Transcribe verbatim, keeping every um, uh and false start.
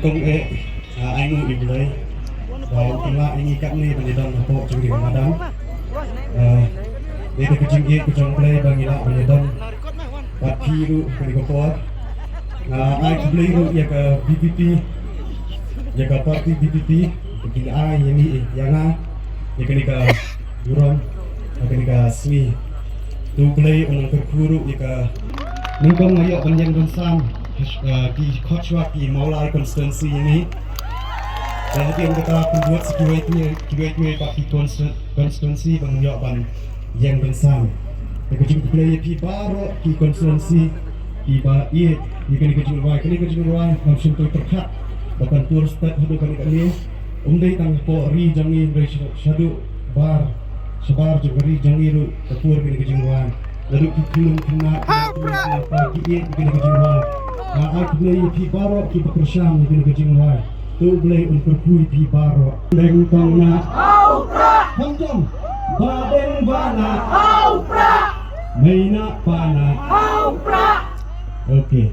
Kong eh, ah, ai nguh ïa U Blei ba u pynlah ïa ngi katne ban ïadon hapoh jong ka ri ka madan. Ah, dei da ka jingïeit ka jong U Blei ba ngi lah ban ïadon bad phi ruh kane ka por. Ah, ai khublei ruh ïa ka V P P, ïa ka party V P P ba ki la ai ïa ngi, ïa nga, ïa kane ka burom ha kane ka sngi. To U Blei un nang kyrkhu ruh ïa ka, nyngkong nga ïoh ban ïeng ban sam, eh, ki khot shuwa ki Mawlai constituency ïa ngi. Te hadien kata pynbud sa kiwei kiwei, kiwei kiwei pat ki consti-, constituency ban ïoh ban ïeng ban sam. Te ka jingkhublei ïa phi baroh ki constituency kiba ïeit ïa kane ka jingrwai, kane ka jingrwai ngam shym poi pyrkhat ba kan pur stet haduh kane kane. Um dei tang hapoh ri jong ngi, hynrei shaduh bar, shabar jong ka ri jong ngi ruh ka pur kane ka jingrwai. Naduh ki khyllung khynnah, ki khyllung khynnah ki ïeit ïa kane ka jingrwai. Nga ai khublei ïa phi baroh kiba kyrshan ïa kane ka jingrwai. To U Blei un kyrkhu ïa phi baroh. Deng tong na. Hau pra. Hau jong. Ba deng ba na. Hau pra. Mei na pa na. Hau pra. Okay.